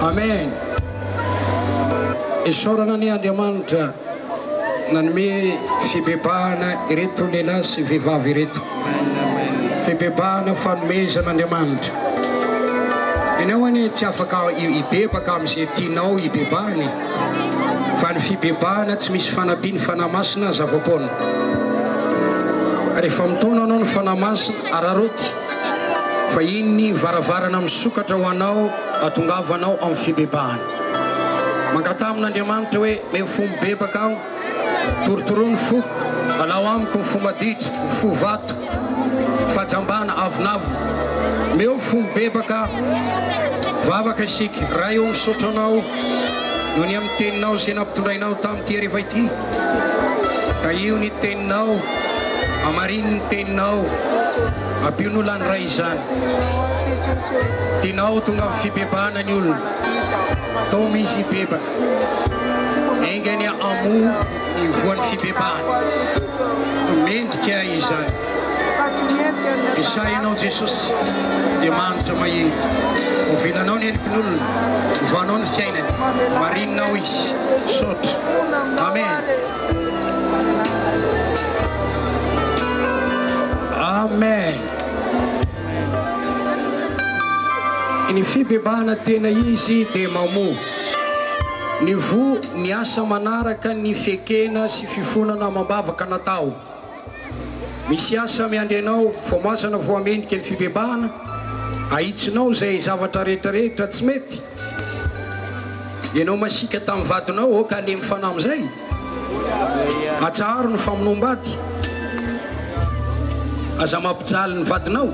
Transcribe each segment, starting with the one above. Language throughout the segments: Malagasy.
Amen. Isaorana anie Andriamanitra nanome fibebahana ireto lehilahy sy vehivavy ireto. Fibebahana fanomezana Andriamanitra. Ianao anie tsy afaka hibebaka amin'izay tianao hibebahana e. Fa ny fibebahana tsy misy fanampian'ny Fanahy Masina zava-poana. Rehefa mitaona anao ny Fanahy Masina, araraoty fa iny ny varavarana misokatra ho anao hatongavanao amin'ny fibebahana. Mangataha amin'Andriamanitra hoe, Meo fo mibebaka aho, torotoroy ny foko, alao amiko ny fo maditra, ny fo vato, fahajambana, avonavona. Meo fo mibebaka aho. Vavaka isika. Ray ô, misaotra Anao noho ny amin'ny Teninao izay nampitondrainao tamin'ity hariva ity. Tahio ny Teninao, hamarino ny Teninao, ampio ny olona handray izany. Tianao ho tonga amin'ny fibebahana ny olona. Taomy izy hibebaka. Enga anie hamoa ny voan'ny fibebahana. Mendrika izany. Resahinao Jesosy, Andriamanitra mahery. Ovelanao ny heloky ny olona, ovanao ny fiainany, marininao izy. Misaotra. Amen. Amen. Ny fibebahana tena izy dia mamoa ny voa ny asa manaraka ny fiekena sy fifonana amam-bavaka natao. Misy asa miandry anao, voamazana voamendrika ny fibebahana, ahitsinao izay zavatra rehetra rehetra tsy mety. Ianao masiaka tamin'ny vadinao, aoka halemy fanahy amin'izay. Atsaharo ny famonoam-bady. Aza mampijaly ny vadinao.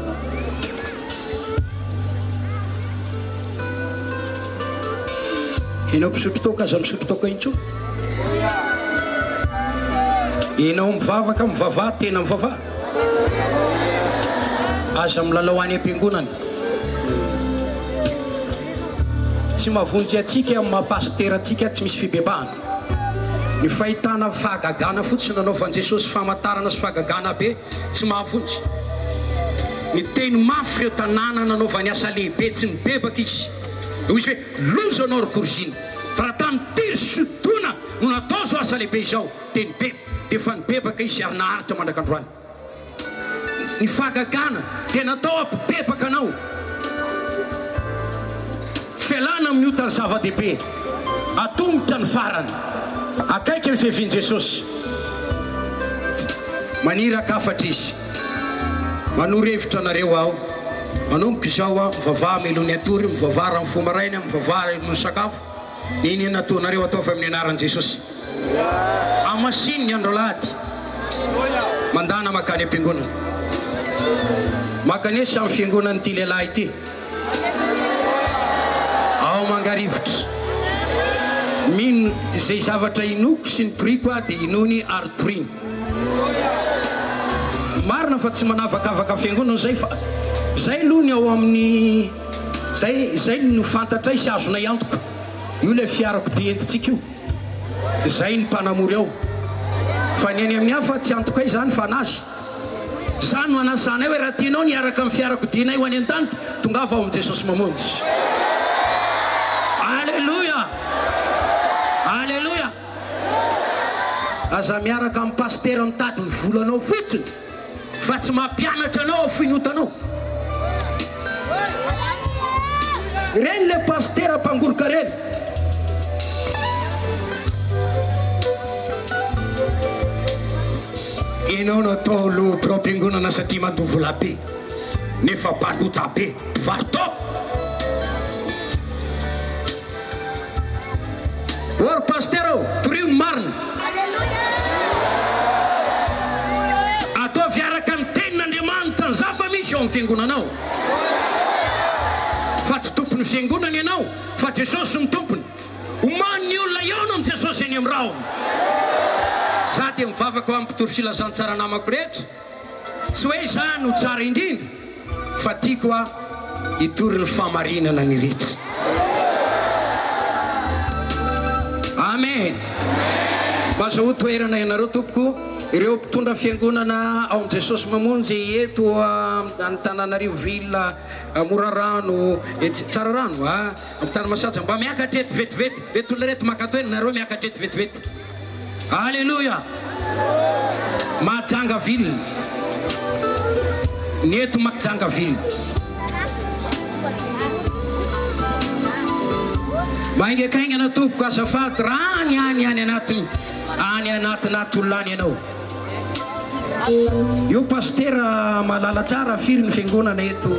Ianao mpisotro toaka aza misotro toaka intsony. Ianao mivavaka mivavaha tena mivavaha. Aza milalao any am-piangonana. Tsy mahavonjy antsika amin'ny maha pasitera antsika tsy misy fibebahana. Ny fahitana fahagagana fotsiny nanaovan'i Jesosy famantarana sy fahagagana be tsy mahavonjy. Niteny mafy ireo tanàna nanaovany asa lehibe tsy nibebaka izy. Hoy izy hoe, Loza anao ry Korzina! Fa raha tamin'i Tyro sy Sidona no natao izao asa lehibe izao, dia nibebaka. Dia efa nibebaka izy ary naharitra mandrak'androany. Ny fahagagana dia natao hampibebaka anao. Fialana amin'ny ota ny zava-dehibe. Atomotra ny farany. Akaiky ny fiavian'i Jesosy. Maniraka hafatra Izy. Manoro hevitra anareo aho. Manomboka izao aho, mivavaha mialoha ny hatory, mivavaha raha mifoha maraina, mivavaha aloha ny sakafo. N'inon'inona ataonareo, ataovy amin'ny anaran'i Jesosy. Hamasino ny andro alahady. Mandana mankany am-piangonana. Mankanesa amin'ny fiangonan'ity lehilahy ity. Ao Mangarivotra. Mino izay zavatra inoako sy nitoriako aho dia inoany ary toriny. Marina fa tsy manavakavaka fiangonana izay fa izay aloha ny ao amin'ny izay izay no fantatray sy azonay antoka. Io ilay fiarakodia entintsika io. Izay ny mpanamory ao. Fa ny any amin'ny hafa tsy antokay izany fa an'azy. Izany no anasanay hoe raha tianao ny hiaraka amin'ny fiarakodianay ho any an-danitra, tongava ao amin'i Jesosy Mamonjy. Aleloia! Aleloia! Aza miaraka amin'ny pasitera mitady ny volanao fotsiny fa tsy mampianatra anao ao finotanao. Ireny le pasitera mpangorokarena. Ianao no atao loha biraom-piangonana satria mandoa vola be nefa mpanota be, mpivaro-toaka. Ô ry pasitera ô, torio ny marina. Ataovy araka ny tenin'Andriamanitra ny zava-misy ao amin'ny fiangonanao. Fa tsy tompon'ny fiangonana ianao fa Jesosy no tompony. Omano ny olona hihaona amin'i Jesosy eny amin'ny rahona. Za dia mivavaka ho an'ny mpitory filazantsara namako rehetra. Tsy hoe izaho no tsara indrindra fa tiako aho hitory ny fahamarinana ny rehetra. Amen. Mazahoa toerana ianareo tompoko, ireo mpitondra fiangonana ao amin'i Jesosy Mamonjy eto Antananarivo ville. Morarano, etsy Tsararano, a Antanimasaja, mba miakatra eto vetivety, reto olona reto maka toerana, nareo miakatra eto vetivety. Alléluia! Mahajanga ville. Ny eto Mahajanga ville. Mba haingakaingana tompoko azafady raha any any any anaty any anatin'aty olona any ianao. Io Pasitera mahalala tsara firy ny fiangonana eto.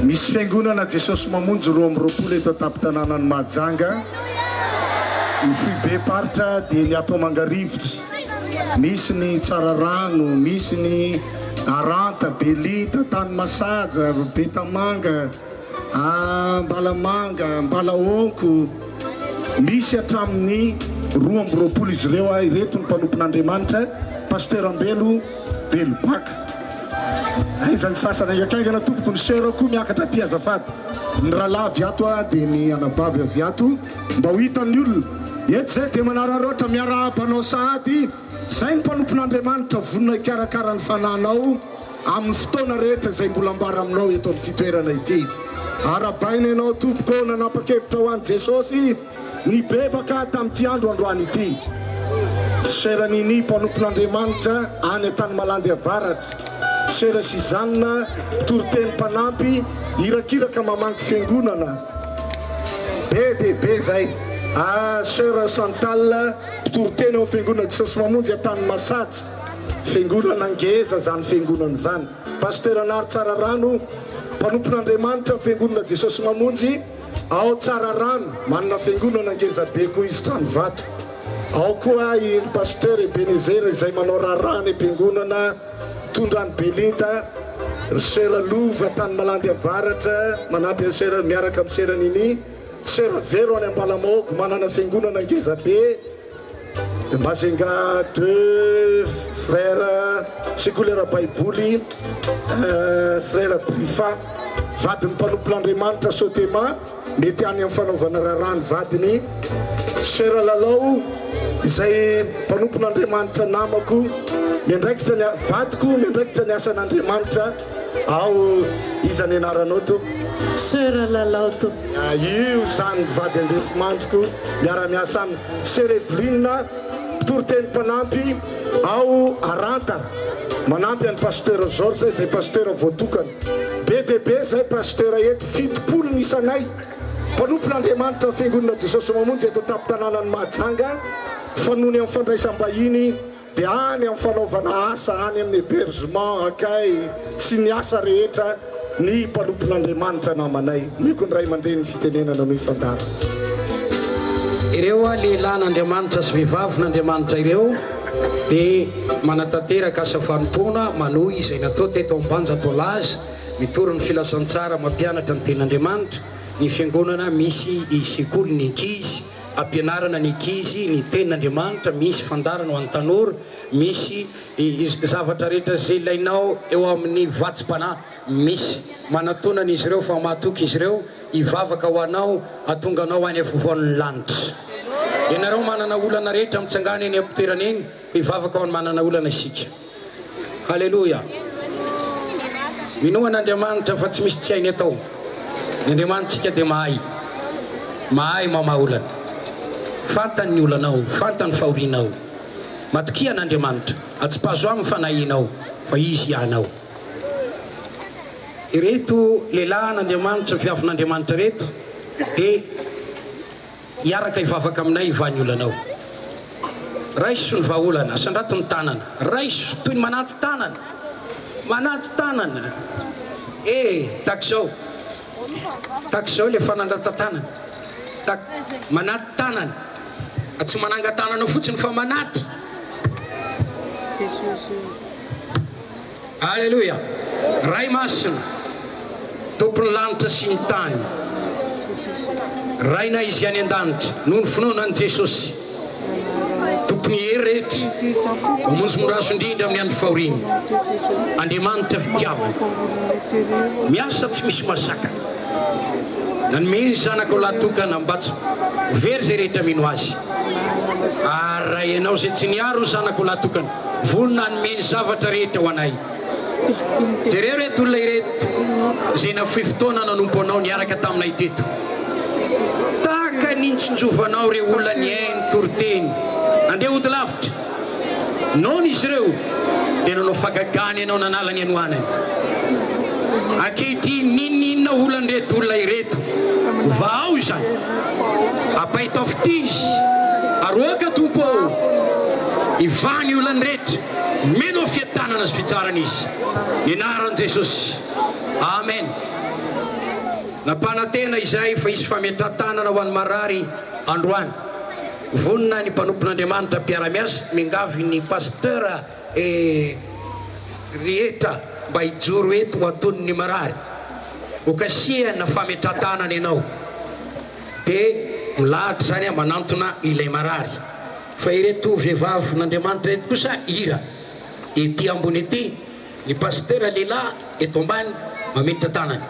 Misy fiangonana Jesosy Mamonjy 22 eto an-tampon-tanànan'i Mahajanga. Ny foibem-paritra dia ny ato Mangarivotra. Misy ny Tsararano, misy ny Aranta, Belinta, Tanimasaja, Betamanga, Ambalamanga, Ambalahonko. Misy hatramin'ny 22 izy ireo. Ireto ny mpanompon'Andriamanitra, Pasteur Ambelo Belobaka. Aiza ny sasany? Haingankaingana tompoko, ny soeur koa miakatra aty azafady. Ny rahalahy avy ato dia ny anabavy avy ato mba ho hitan'ny olona. Eto izay dia manararaotra miarahaba anao sahady. Izay ny mpanompon'Andriamanitra vonona hikarakara ny fanahinao amin'ny fotoana rehetra izay mbola ambara aminao eto amin'ity toerana ity. Arahabaina ianao tompoko ô nanapa-kevitra ho an'i Jesosy nibebaka tamin'ity andro androany ity. Sœur Nini mpanompon'Andriamanitra any Antanimalandy Avaratra, Sœur Suzanne mpitoriteny mpanampy irakiraka mamangy fiangonana, be dia be zay, Sœur Chantal mpitoriteny ao Fiangonana Jesosy Mamonjy Antanimasaja, fiangonana ngeza zany fiangonana zany, Pasteur Nary Tsararano mpanompon'Andriamanitra Fiangonana Jesosy Mamonjy ao Tsararano, manana fiangonana ngeza be koa izy Tranovato. Ao koa i ny Pasteur Ebenezer izay manao raharaha any am-piangonana, mitondra an'i Belinda, ry Soeur Lova tany Malandy Avaratra, manampy an'i Soeur miaraka amin'i Soeur Nini, Soeur Vero any Ambalamaogo manana fiangonana ngeza be, Majunga deux frères sekoly ara-baiboly, Frère Brifa, vadin'ny mpanompon'Andriamanitra Sotema. Mety any amin'ny fanaovana raharaha ny vadiny, Soeur Lalao, izay mpanompon'Andriamanitra namako, miandraikitra ny vadiko, miandraikitra ny asan'Andriamanitra ao. Iza ny anaranao tompoko? Soeur Lalao tompoko. Io izany vady andefimandriko, miara-miasa aminy. Soeur Evelyne, mpitoriteny mpanampy ao Aranta, manampy an'i Pasteur Georges izay pasteur voatokana. Be dia be zay Pasteur eto, 70 ny isanay, mpanompon'Andriamanitra Fiangonana Jesosy Mamonjy eto an-tampon-tanànan'i Mahajanga, fa noho ny amin'ny fandraisam-bahiny dia any amin'ny fanaovana asa any amin'ny hébergement, accueil, sy ny asa rehetra ny mpanompon'Andriamanitra namanay. Omeko ny ray aman-dreny ny fitenenana noho ifandara. Ireo lehilahin'Andriamanitra sy vehivavin'Andriamanitra ireo dia manatanteraka asa fanompoana, manohy izay natao teto Ambanja Toalaza, mitory ny filazantsara, mampianatra ny tenin'Andriamanitra, ny fiangonana misy sekoly ny ankizy, ampianarana ny ankizy ny tenin'Andriamanitra, misy fandaharana ho an'ny tanora, misy zavatra rehetra izay ilainao eo amin'ny vatsim-panahy, misy. Manatona an'izy ireo fa mahatoky izy ireo hivavaka ho anao hahatonga anao any afovoan'ny lanitra. Ianareo manana olana rehetra mitsangàna eny am-pitoerana eny, hivavaka ho an'ny manana olana isika. Haleloia! Minoa an'Andriamanitra fa tsy misy tsy hainy atao. Ny Andriamanitsika dia mahay. Mahay mamaha olana. Fantany ny olanao, fantany ny fahorianao. Matokia an'Andriamanitra. Atsipazo aminy ny fanahianao fa Izy hianao. Ireto lehilahin'Andriamanitra, viavin'Andriamanitra ireto dia hiaraka hivavaka aminay hivaha ny olanao. Raiso ny vahaolana, asandrato ny tanana, raiso toy ny manaty tanana, manaty tanana, eh, tahaka izao, tahaka izao ilay fanandratan-tanana, tahaka, manaty tanana, tsy manangan-tanana fotsiny fa manaty. Aleloia! Ray Masina, Tompon'ny lanitra sy ny tany, Rainay izay any an-danitra, noho ny finoana an'i Jesosy, Tompon'ny hery rehetra, Mpamonjy mora azo indrindra amin'ny andro fahoriana, Andriamanitra fitiavana, miasa tsy misy masakana, nanome ny Zanakao lahy tokana mba tsy ho very izay rehetra mino Azy, ary raha Ianao izay tsy niaro ny Zanakao lahy tokana, Vonona hanome ny zavatra rehetra ho anay. Jereo ireto olona ireto. Izay nafoy fotoana nanompo Anao niaraka taminay teto. Tahaka ny nitsinjovanao ireo olona nihaino toriteny nandeha hody lavitra. Noana izy ireo, dia nanao fahagagana Ianao nanala ny hanoanany. Ankehitriny, n'inon'inona olan'ireto olona ireto, vahao izany. Apaitao fitia izy, aroaka Tompo ô, hivaha ny olany rehetra, omenao fiadanana sy fitsarana izy. Ny anaran'i Jesosy. Amen. Nampanantena izahay fa hisy fametrahan-tanana ho an'ny marary androany. Vonona ny mpanompon'Andriamanitra mpiara-miasa, miangavy ny Pasteur rehetra mba hijoro eto ho antonon'ny marary. Ho kasihana fametrahan-tanana ianao. Dia milahatra izany manantona ilay marary. Fa ireto vehivavin'Andriamanitra ireto kosa hira ety ambony ety. Ny pasitera lehilahy eto ambany mametra tanana.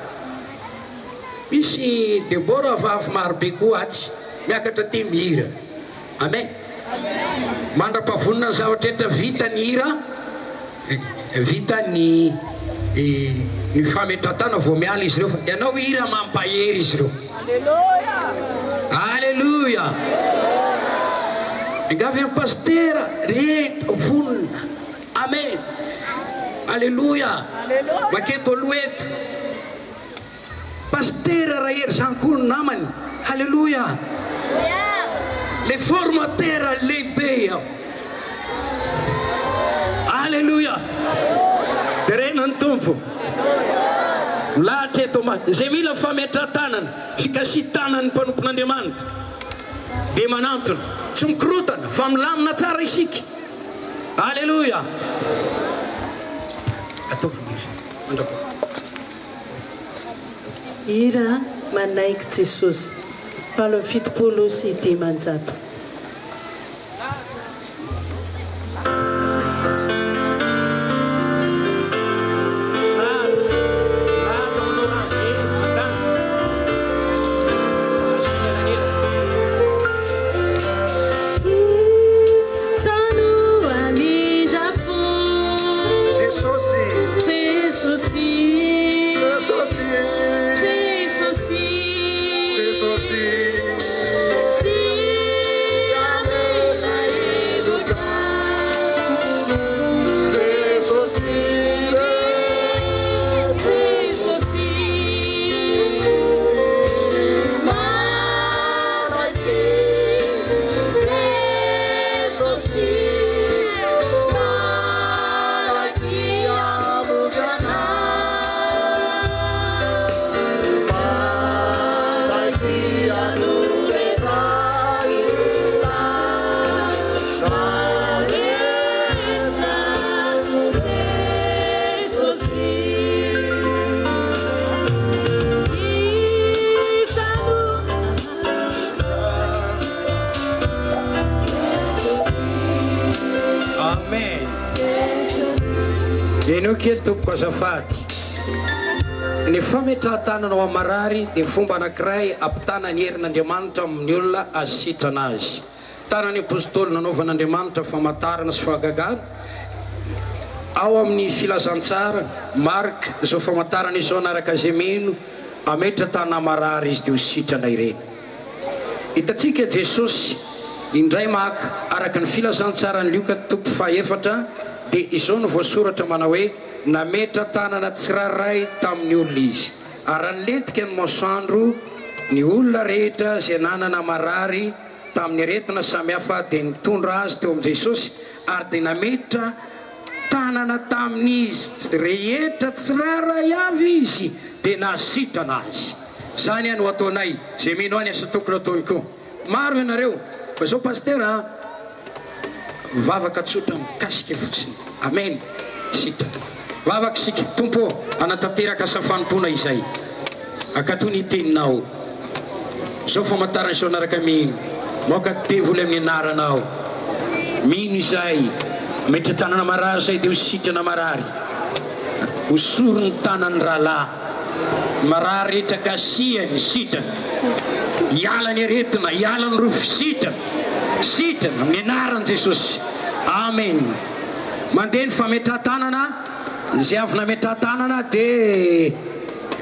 Misy Debora vavy maro be koa atsy miakatra aty mihira. Amen. Mandra-pavonona ny zavatra rehetra vita ny hira, vita ny ny fametratana vao miala izy ireo fa ianao hira mampahery izy ireo. Aleloia. Miangavy an'i pasitera rehetra vonona. Amen! Aleloia! Maketo aloha eto. Pasitera Rahery zany koa no namany. Haleloia! Le formateur lehibe aho. Aleloia! Derena ny Tompo. Milahatra eto ambany. Izay mila fametrahan-tanana, fikasihan-tanan'ny mpanompon'Andriamanitra dia manantona. Tsy mikorotana fa milamina tsara isika. Aleloia! Ataovy ny hira mandra-paha. Hira Manaiky Jesosy, 578. Amen. Henoy kely tompoko azafady. Ny fametrahan-tanana ho amin'ny marary dia fomba anankiray ampitana ny herin'Andriamanitra amin'ny olona azy sitrana azy. Tanan'ny Apostoly nanaovan'Andriamanitra famantarana sy fahagagana ao amin'ny filazantsara, Marka, izao famantarana izao hanaraka izay mino, hametra tanana marary izy dia ho sitrana ireny. Hitantsika Jesosy indray maka araka ny filazantsaran'i Lioka toko fahaefatra dia izao no voasoratra manao hoe nametra tanana tsirairay tamin'ny olona izy ary raha nilentika ny masoandro ny olona rehetra izay nanana marary tamin'ny aretina samihafa dia nitondra azy teo amin'i Jesosy ary dia nametra tanana tamin'izy rehetra tsirairay avy izy dia nahasitrana azy. Zany no ataonay, zay mino ahy ny asa tokony ataony koa. Maro ianareo fa zao pasitera a! Vavaka tsotra mikasika fotsiny. Amen. Sitrana. Vavaka isika. Tompo ô, hanatanteraka asa fanompoana izay. Ankatoa ny teninao. Izao famantarana izao anaraka mino. Maoka devoly amin'ny anaranao. Mino izahay. Mametra tanana marary izay dia ho sitrana marary. Hosory ny tanan'ny rahalahy. Marary rehetra kasihany, sitrana. Hiala ny aretina, hiala ny rofy, sitrana. Sitrana amin'ny anaran'i Jesosy. Amen. Mandeha ny fametrahan-tanana. Izay avy nametrahan-tanana dia.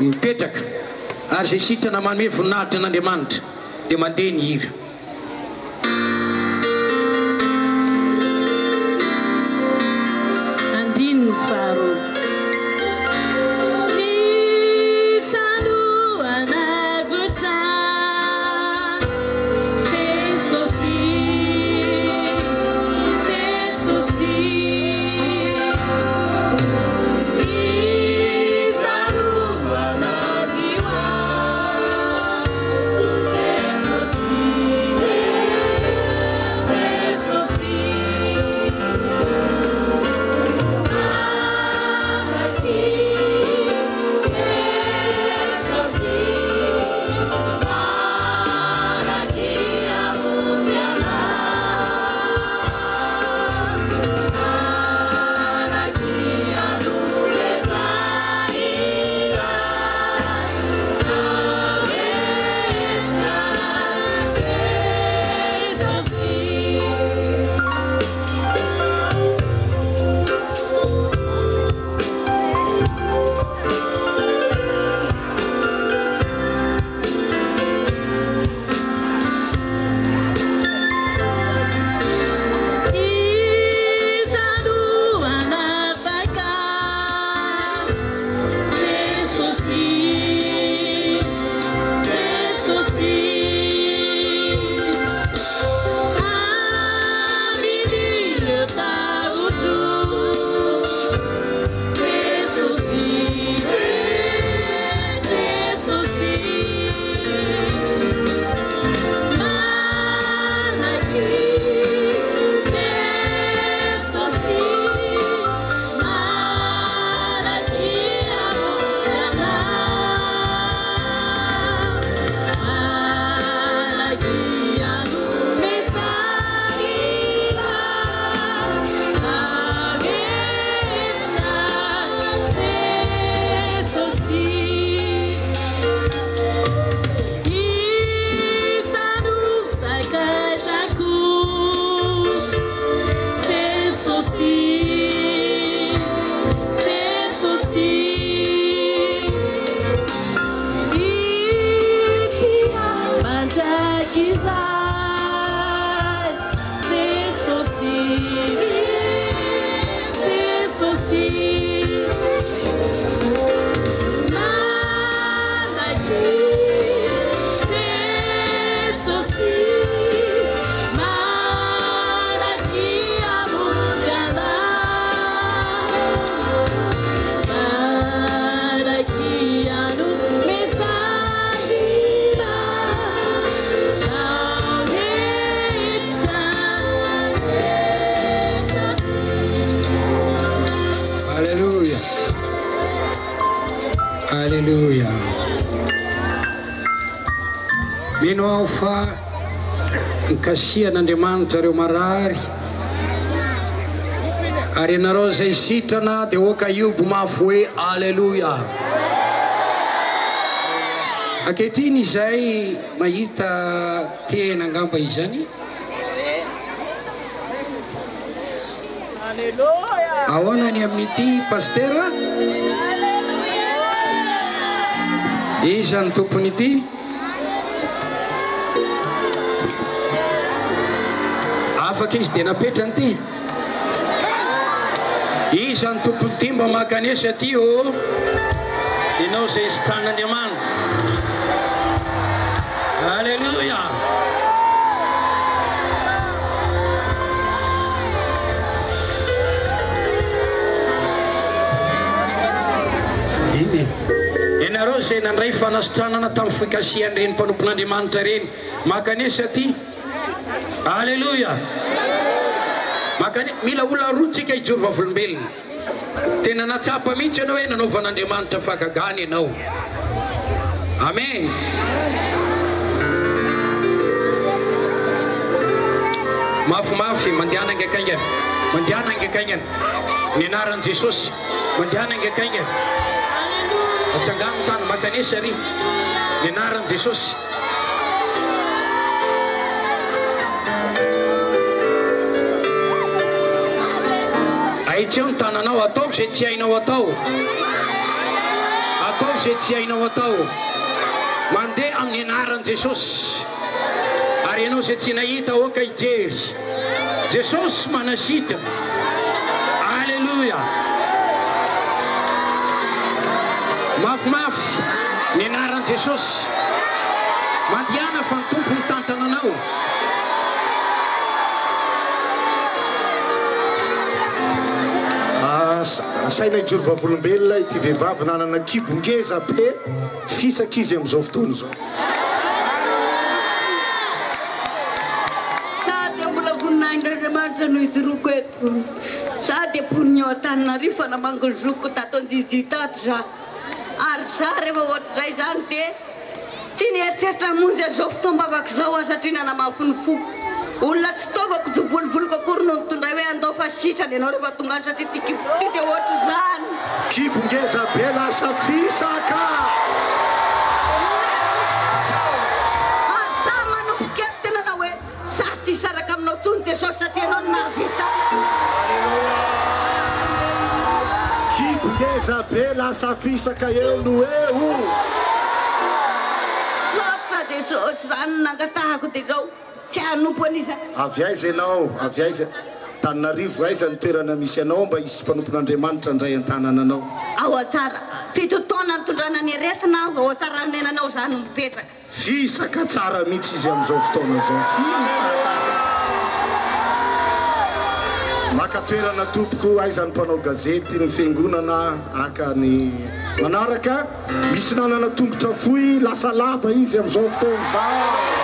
Mipetraka ary izay sitrana manome voninahitra an'Andriamanitra dia mandeha ny hira. Andininy faharoa. Misy alohan'avotra Jesosy, Jesosy. Iza no hanadio ahy? Jesosy, Jesosy. Manaiky Jesosy, manaiky hamonjy anah. Manaiky hanolesa Jesosy. Iza no hanafaka? Jesosy, Jesosy. Amin'ireo tahotro. Jesosy, Jesosy. Manaiky Jesosy, manaiky hamonjy anah. Manaiky hanome sahira nametra Jesosy. Iza no sakaizako? Jesosy, Jesosy. Ity mandrakizay. Jesosy, Jesosy. Manaiky Jesosy, manaiky hamonjy anah. Manaiky hanome sahira nametra Jesosy. Alléluia. Alléluia. Mino aho fa nikasihan'Andriamanitra ireo marary ary ianareo izay sitrana dia oka hiobo mafy hoe Aleloia. Ankehitriny izay mahita tena angamba izany. Ahoana ny amin'ity Pasitera? Iza ny tompon'ity? Afaka izy dia napetrany ity. Iza ny tompon'ity mba mankanesa aty ô? Ianao izay sitran'Andriamanitra. Alléluia. Iny. Ianareo izay nandray fanasitranana tamin'ny fikasihan'ireny mpanompon'Andriamanitra ireny, mankanesa aty. Alléluia. Mankane, mila olona roa tsika hijoro vavolombelona. Tena nahatsapa mihitsy ianao hoe nanaovan'Andriamanitra fahagagana ianao. Amen. Mafimafy, mandehana haingankaingana. Mandehana haingankaingana. Ny anaran'i Jesosy. Mandehana haingankaingana. Atsangano ny tany, mankanesa ary. Ny anaran'i Jesosy. Ahitsio ny tananao, ataovy izay tsy hainao atao. Ataovy Ataovy izay tsy hainao atao. Mandeha amin'ny anaran'i Jesosy. Ary ianao izay tsy nahita aoka hijery. Jesosy manasitrana. Aleloia. Mafimafy ny anaran'i Jesosy. Mandehana fa ny Tompo mitantana anao. Asaina hijoro vavolombelona ity vehivavy nanana kibo ngeza be fisaka izy amin'izao fotoana izao. Za dia mbola voninahitr'Andriamanitra no ijoroako eto. Za dia mponina eo Antananarivo fa namangy ny zokiko tato Anjijia tato za. Ary za rehefa ohatr'izay zany dia Tsy nieritreritra hamonjy an'izao fotoam-bavaka izao aho satria nanamafy ny foko. Olona tsy taovako, tsy volovoloko akory no nitondra hoe andao fa sitrana ianao rehefa tonga any satria ity kibo ity dia ohatr'izany. Kibo ngeza be lasa fisaka. Ary sahy manomboka eto tena na hoe sahy tsy hisaraka aminao intsony Jesosy satria ianao no nahavita. Kibo ngeza be lasa fisaka eo no eo. Misaotra Jesosy, izany no nangatahako dia izao tsy hanompo an'iza. Avy aiza ianao? Avy aiza? Tananarivo, aiza ny toerana misy anao mba hisy mpanompon'Andriamanitra handray an-tanana anao? Ao Atsara. Fito taona nitondrana ny aretina aho, ao Antsarahonenana ao za no mipetraka. Fisaka tsara mihitsy izy amin'izao fotoana izao. Fisaka. Maka toerana tompoko, aiza ny mpanao gazety, ny fiangonana haka ny manaraka. Misy nanana tongotra fohy, lasa lava izy amin'izao fotoana izao.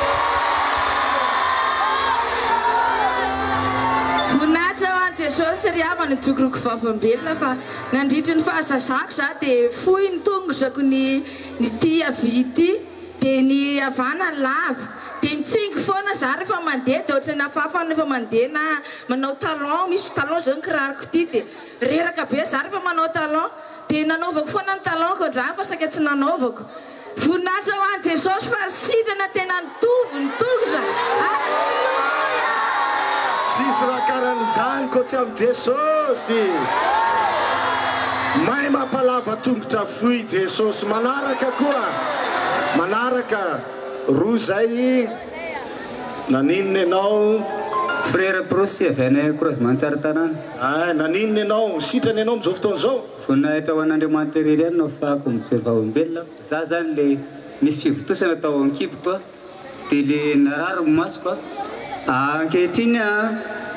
Voninahitra ho an'i Jesosy ry havana, ijoroko vavolombelona fa nandritry ny fahazazako za dia fohy ny tongotrako ny Ny ity havia ity dia ny havana lava dia mitsingy foana za rehefa mandeha dia ohatran'ny hafahafa rehefa mandeha na manao talon, misy talon zao ny kiraroko ity dia reraka be za rehefa manao talon dia nanaovako foana ny talon-ko andrano fa saika tsy nanaovako. Voninahitra ho an'i Jesosy fa sitrana tena nitovy ny tongotra. Aleloia! Tsisy raha karan'izany koa tsy amin'i Jesosy. Mahay mampalava tongotra fohy Jesosy. Manaraka koa, manaraka roa zay naninona ianao? Frère Prosy avy any Croisement Tsaratanàna. Ah, naninona ianao? Sitrana ianao amin'izao fotoana izao? Voninahitra ho an'Andriamanitra irery ihany no afahako mijery vavolombelona. Za zany le nisy fivontosana tao ankiboko a, de le narary ny masoko a, ankehitriny a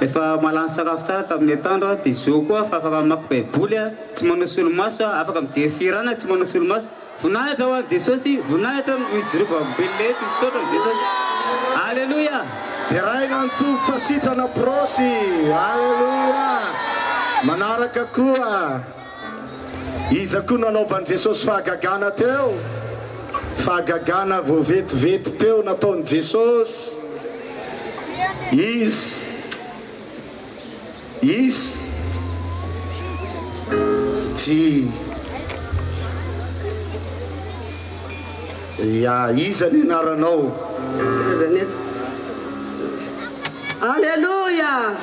efa mahalany sakafo tsara tamin'ny atoandro a, de zo koa fa afaka mamaky baiboly a, tsy manao solomaso a, afaka mijery fihirana tsy manao solomaso, voninahitra ho an'i Jesosy, voninahitra no ijoroako vavolombelona eto, misaotra an'i Jesosy, Aleloia. Deraina ny Tompo fa sitrana prosy, Aleloia, manaraka koa. Iza koa nanaovan'i Jesosy fahagagana teo? Fahagagana vao vetivety teo nataon'i Jesosy. Iza? Iza? Tsy. Ya, iza ny anaranao? Aleloia!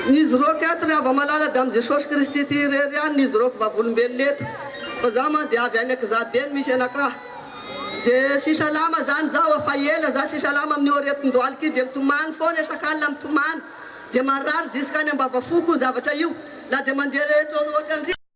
Nijoroako eto ry hava-malala dia amin'i Jesosy Kristy ity irery ihany nijoroako vavolombelona eto fa za man dia avy any Ankizabe no misy anakahy dia tsy salama zany zaho efa ela za tsy salama amin'io aretin-dohalika io dia mitomany foana isak'alina mitomany dia marary jusqu'any ambavafoko io zavatra io na dia mandeha rehetra ohatran'ny.